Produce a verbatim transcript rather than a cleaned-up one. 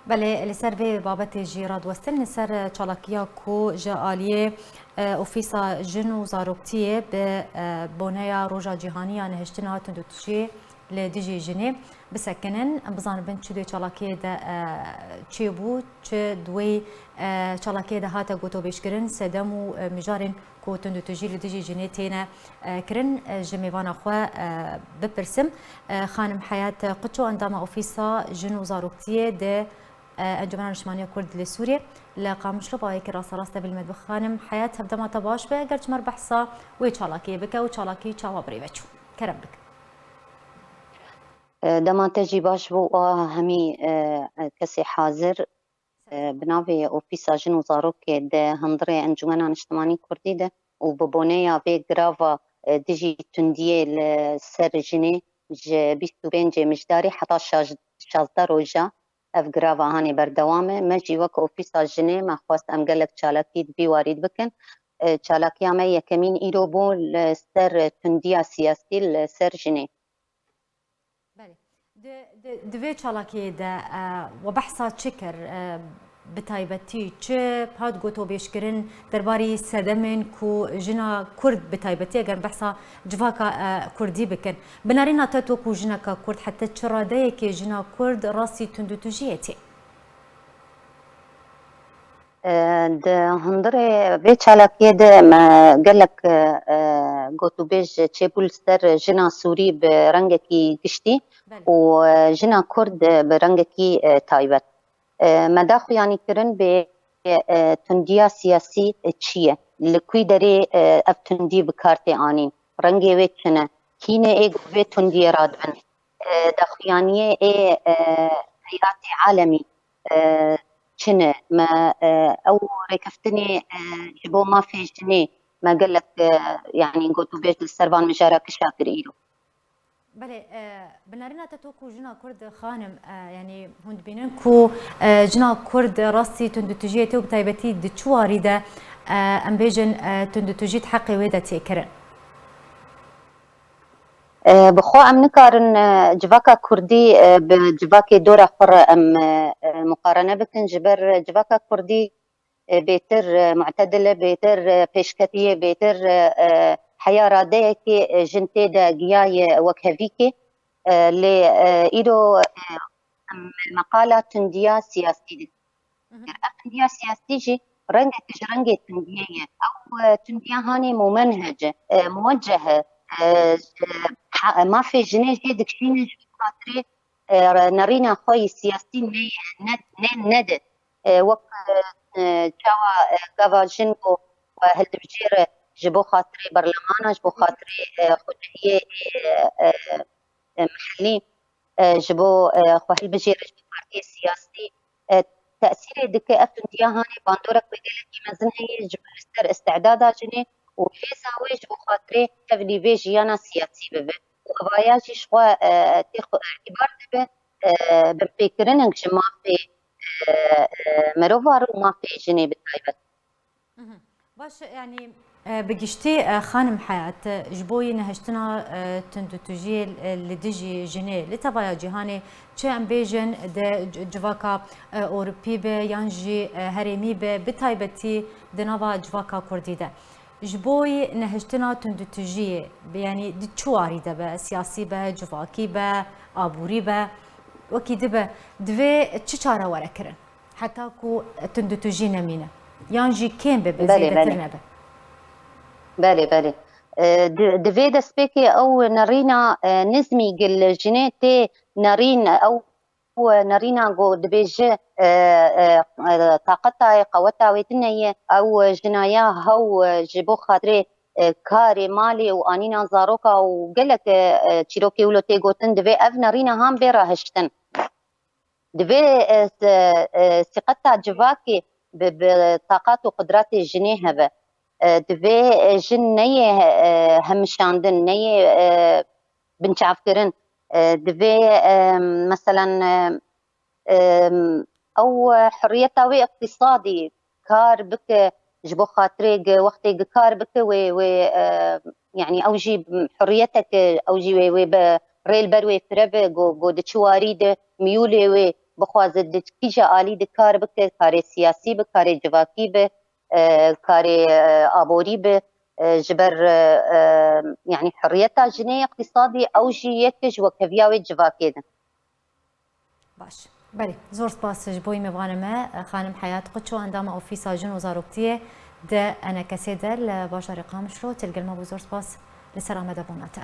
Belê, li ser vê babetê jî radiwestin, li ser, e, çalakiya ku ji aliyê, e, Ofîsa Jin û Zaroktiyê bi, e, boneya Roja Cîhanî ya Nehiştina Tundûtûjiyê li dijî jinê bisekinin. Em bizanibin çi di wê çalakiyê de, e, çêbû, çi di wê, e, çalakiyê de hate gotobêjkirin, sedem û, e, mijarên ku tundûtûjî li dijî jinê têne, e, kirin, e, ji mêvana xwe, e, bipirsim. E, Xanim Heyat Qiço, endama Ofîsa Jin û Zaroktiyê di, e, Encûmena Niştimaniya Kurd li Sûriyê, li Qamişlo bi awayekî rasterast tevî li me dibe. Xanim Heyat, hevdema te baş be, eger çimer behsa wê çalakiyê bike û çalakî çawa bi rê ve çû? Kerem bike. E, dema te jî baş bû û a hemî, e, e, kesê hazir. E, bi navê Ofîsa Jin û Zarokê di hundirê Encûmena Niştimanî Kurdî de û bi boneya vê girava, e, dijî tundiyê li ser jinê ji bîst û pêncê Mijdarê heta şaş-, şazdeh roja ev girava hanê berdewam e. Me jî wek Ofîsa Jinê me xwest em gelek çalakî di vî warî de bikin. E, çalakiya me yekemîn îro bû li ser tundiya siyasî li ser jinê. Belê. Di, di, di vê çalakiyê de, e, we behsa çi kir? E, bi taybetî çi hat gotobêjkirin derbarî sedemên ku jina Kurd, bi taybetî eger behsa civaka, e, Kurdî bikin? Bi nerîna te, to ku jineka Kurd, heta çi radeyekê jina Kurd rastî tundûtûjiyê tê? E, di hundirê vê çalakiyê de me gelek, e, gotûbêj çêbû li ser jina Sûrî bi rengekî giştî Belê. û, e, jina Kurd bi rengekî, e, taybet. E, me da xuyanîkirin bê, e, tundiya siyasî çi ye? Li kwî derê, e, ev tundî bi kar tê anîn? Rengê wê çi ne? Kî ne ê ku vê tundiyê radibin? E, daxuyaniyê ê, e, heyatê alemî, e, çi ne? Me, e, ew rêkeftinê, e, ji bo mafê jinê me gelek, e, yanî gotûbêj li ser van mijara kişa kir îro. Belê, e, bi nerîna te, to ku jina Kurd, xanim, e, yanî hûn dibînin ku, e, jina Kurd rastî tundûtûjiyê tê û bi taybetî di çi warî de, e, em bêjin, e, tundûtûjî di heqê wê de tê kirin? E, bi xwe em nikarin, e, civaka Kurdî, e, bi civakê dora xwe re em, e, e, muqarene bikin. Ji ber civaka Kurdî, e, bêtir, e, mu'tedil e, bêtir, e, pêşketî ye, bêtir, e, e, heya radeyekê, e, jin tê de giyaye wekhevîkê. E, lê, e, îro, e, em meqala tundiya siyasî dikin. Mhm. Ev tundiya siyasî jî rengek ji rengê tundiyê ye. Ew, e, tundiya hanê mumenhec e, e, muwecceh e, e, ji, ha, mafê jinê jê dikişîne ji xatirê, e, nerîna xwe yî siyasî ne, ne, ne, nedin. E, wek, e, e, çawa, e, gava jin ku xwe hildibijêre ji bo xatirê berlemana, ji bo xatirê, e, xwecihiyê, e, e, e, mihellî, e, ji bo, e, xwe hilbijêre ji bo partiyê siyasî, e, tesîrê dike. Ev tundiya hanê bandorek wê gelekî mezin heye ji bo li ser îstidada jinê û hêza wê ji bo xatirê tevlî vê jiyana siyasî bibe. Û evaya jî ji xwe, e, tê xwe îtîbar dibe, e, binpêkirinek ji mafê, e, e, mirovan û mafê jinê bi taybet. Mhm. Baş e, yanî, e, bi giştî, e, xanim Heyat, e, ji bo yî nehiştina, e, tundûtûjiyê, e, li dijî jinê, li tevaya cîhanê, çi em bêjin di c-, civaka, e, Ewropî be yan jî, e, herêmî be, bi taybetî di nava civaka Kurdî de. Ji bo yî nehiştina tundûtûjiyê, bi, yanî di çi warî de be, siyasî be, civakî be, aborî be, wekî dibe, divê çi çare were kirin? Heta ku tundûtûjî nemîne. Yan jî kêm bibe, Belê, zêdetir belê. nebe. Belê, belê. E, di, di vê destpêkê ew nerîna, e, nizmî gil jinê tê nerîn, ew nerîna ku dibêje, e, e, e, taqeta wê, qeweta wê tune ye, ew jinaya hew, e, ji bo xatirê, e, karê, malê û anîna zaroka û gelek, e, e, çîrokê wilo tê gotin, divê ev nerîna han bê rahiştin. Divê, e, se-, e, sîqeta civakê bi, bi taqat û qudretê jinê hebe. E, divê, e, jin neyê, e, hemişandin, neyê, e, binçavkirin. E, divê, e, meselen, e, e, ew hurriyeta wê iqtîsadî kar bike, ji bo xatirê gi-, wextê gi kar bike wê, wê, e, yanî ew jî hurriyetek, ew jî wê, wê be rê li ber wê fireve, go, go di çi warî de miyûlê wê, bixwaze di kîja alî dikar bike, karê siyasî bi, karê civakî bi, e, karê, e, aborî bi, e, ji ber, e, e, yanî hurriyeta jinê îqtîsadî ew jî yek ji wekheviya wê civakê din. Baş. Belê, zor spas ji bo wî mêvanê me, xanim Heyat Quço, endama Ofîsa Jin û Zaroktiyê di ENKSê de li bajarê Qamişlo. Têlgel me bû, zor spas li ser amadebûna te.